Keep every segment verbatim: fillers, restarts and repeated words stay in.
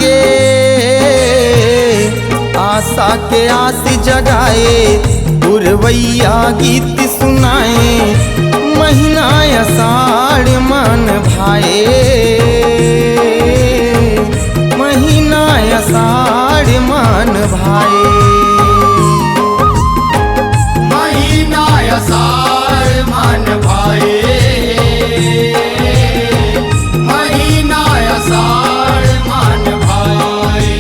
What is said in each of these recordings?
के आशा के आस जगाए, पुरवैया गीत सुनाए। महीना आषाढ़ मान भाए, महीना आषाढ़ मान भाए। महीना आषाढ़ मान भाए, महीना आषाढ़ मान भाए।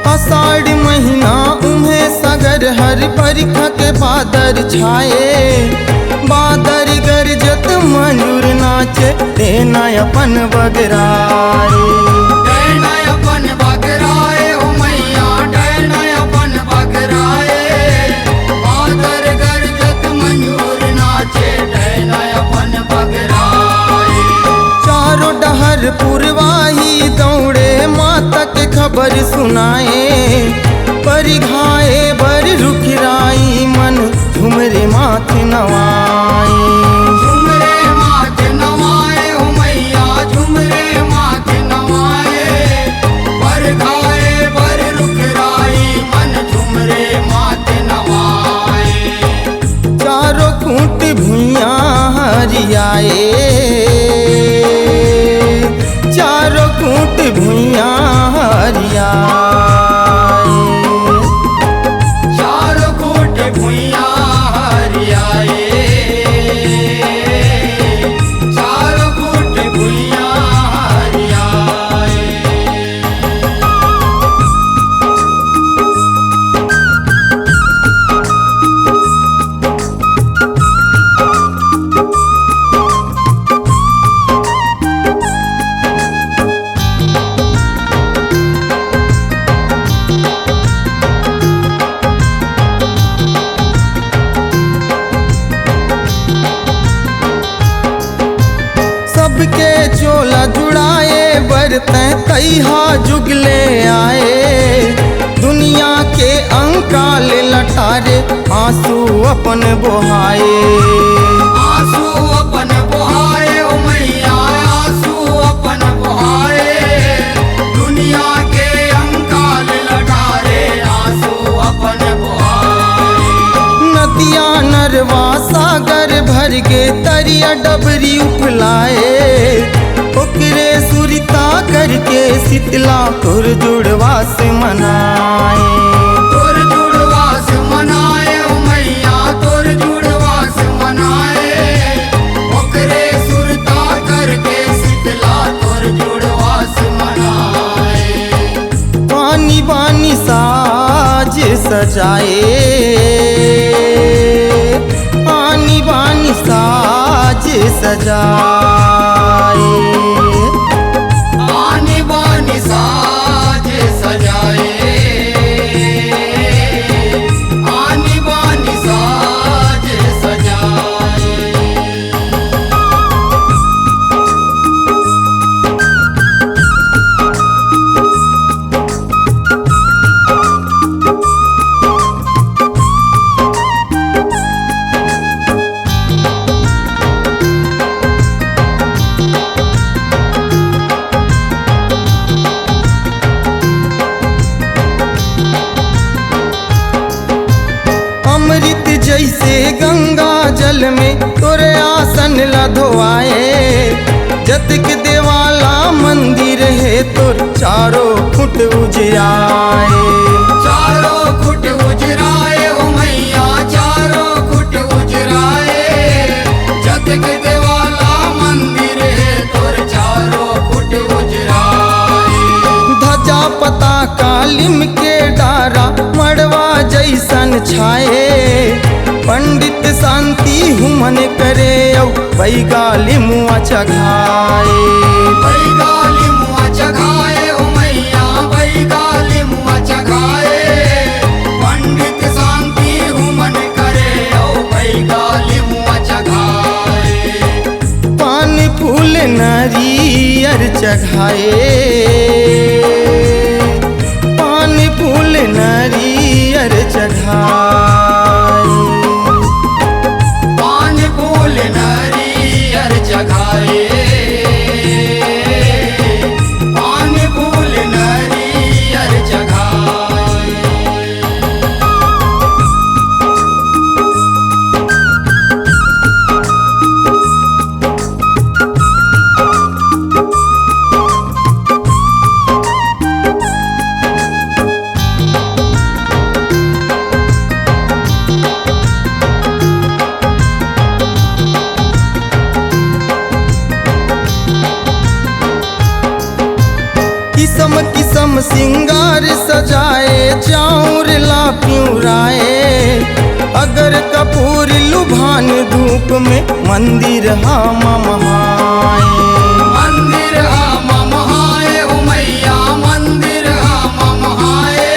आषाढ़ महीना उम्हे सगर हर बरिखा के बादर छाए। बादर गरजत मंजूर नाचे, डहना अपन बगराए। डहना अपन बगराए, ओ मैया, डहना अपन बगराए। बादर गरजत मंजूर नाचे, डहना अपन बगराए। चारों डहर पुरवाही दौड़े, माता के खबर सुनाए। बरिघाए बर रुखराई, मन झुमरे माथ नवाए। झुमरे माथ नवाए, ओ मैया, झुमरे माथ नवाए। बरिघाए बर रुखराई, मन झुमरे माथ नवाए। चारों खूंट भुइयां हरियाए, चारों खूंट भुइयां हरियाए। चारों खूंट भुइयां हरियाए, चारों खूंट भुइयां हरियाए। सबके चोला जुड़ाए बर तैं तैहा जुग ले आए। दुनिया के अंकाल लटारे आंसू अपन बोहाए। आंसू अपन बोहाए, ओ मैया, आंसू अपन बोहाए। दुनिया के अंकाल लटारे आंसू अपन बोहाए। नदिया नरवा सागर भर के, तरिया डबरी उफलाए। ओकरे सुरता करके शीतला तोर जुड़वा से मनाए। तोर जुड़वा से मनाए, ओ मैया, तोर जुड़वा से मनाए। ओकरे सुरता करके शीतला तोर जुड़वा से मनाए। बानी बानी साज सजाए, आनी बानी साज सजाए। आनी बानी साज सजाए, आनी बानी साज सजाए। अमृत जैसे गंगा जल में तोरे आसन ला धोआए। जतक देवाला मंदिर हे तोर चारों खुट उजराए। चारों खुट उजराए, ओ मैया, चारों खुट उजराए। जतक देवाला मंदिर हे तोर चारों खुट उजराए। ध्वजा पताका लिम के डारा मड़वा जैसन छाए। पंडित शांति हुमन करे अउ बैगा लिमुआ चघाए। बैगा लिमुआ चघाए, ओ मैया, बैगा लिमुआ चघाए। पंडित चढ़ाए, पान फूल नरियर चढ़ाए। पान फूल नरियर चढ़ाए, पान फूल नरियर चढ़ाए। किसम किसम सिंगार सजाए, चाउर ला पिउराए, अगर कपूर लुभान धूप में मंदिर हा ममहाए। मंदिर हा ममहाए, ओ मैया, मंदिर हा ममहाए,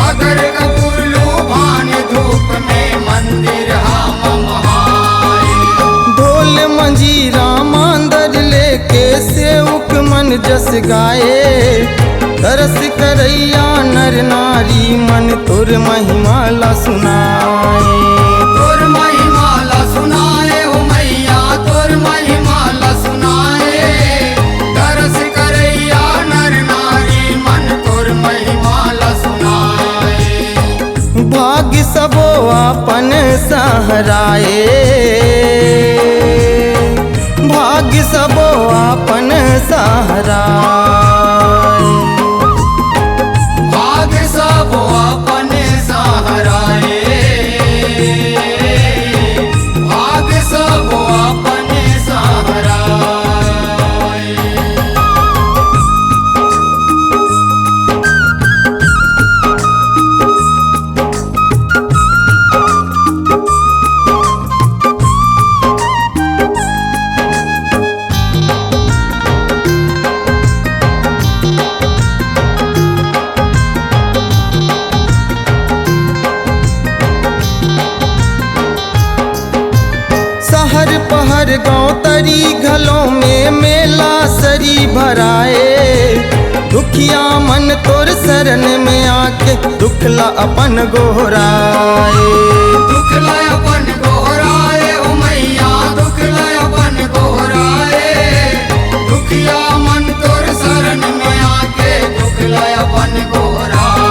अगर कपूर लुभान धूप में मंदिर हा ममहाए। ढोल मंजीरा मांदर लेके सेवक मन जस गाए, दरस करैया नर नारी मन तोर महिमा ला सुनाए। तोर महिमा ला सुनाए, ओ मैया, तोर महिमा ला सुनाए। दरस करैया नर नारी मन तोर महिमा ला सुनाए। भाग सबो अपन सहराए, भाग सबो अपन सहराए। भाग सबो अपन सहराए, भाग सबो अपन सहराए। सहर पहर गांव तरी घलो में मेला सरी भराए। दुखिया मन तोर शरण में आके दुख ला अपन गोहराए। दुख ला अपन गोहराए, ओ मैया, दुख ला अपन गोहराए। दुखिया मन तोर शरण में आके दुख ला अपन गोहराए।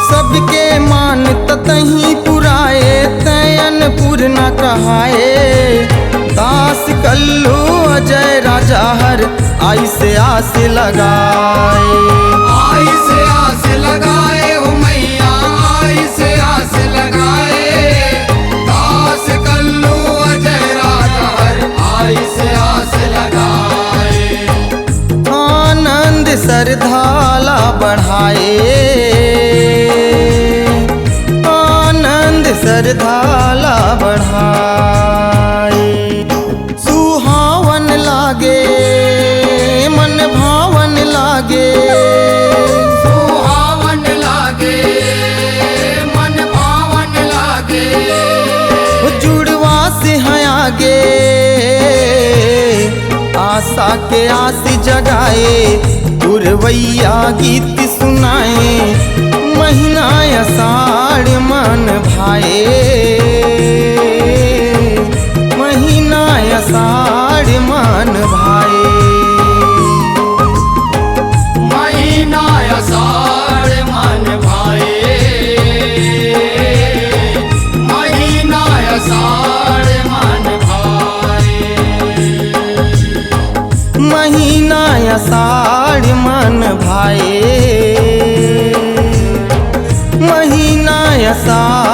सबके मान ततही पुराए, तै अन्नपूर्णा कहाए। दास कल्लू अजय राजा हर आइस आस लगाए। आइस आस लगाए, ओ मैया, आइस आस लगाए। दास कल्लू अजय राजा हर आइस आस लगाए। आनंद सरधा ला बढ़ाए, आनंद सरधा ला बढ़ाए। सुहावन लागे, मन भावन लागे। सुहावन लागे, मन भावन लागे। जुड़वा से हैं आगे, आशा के आस जगाए। पुरवैया गीत सुनाए, महीना आषाढ़ मन भाए, महीना आषाढ़ मन भाए। महीना आषाढ़ मन भाए, महीना आषाढ़ मन भाए। महीना आषाढ़ मन भाए, महीना आषाढ़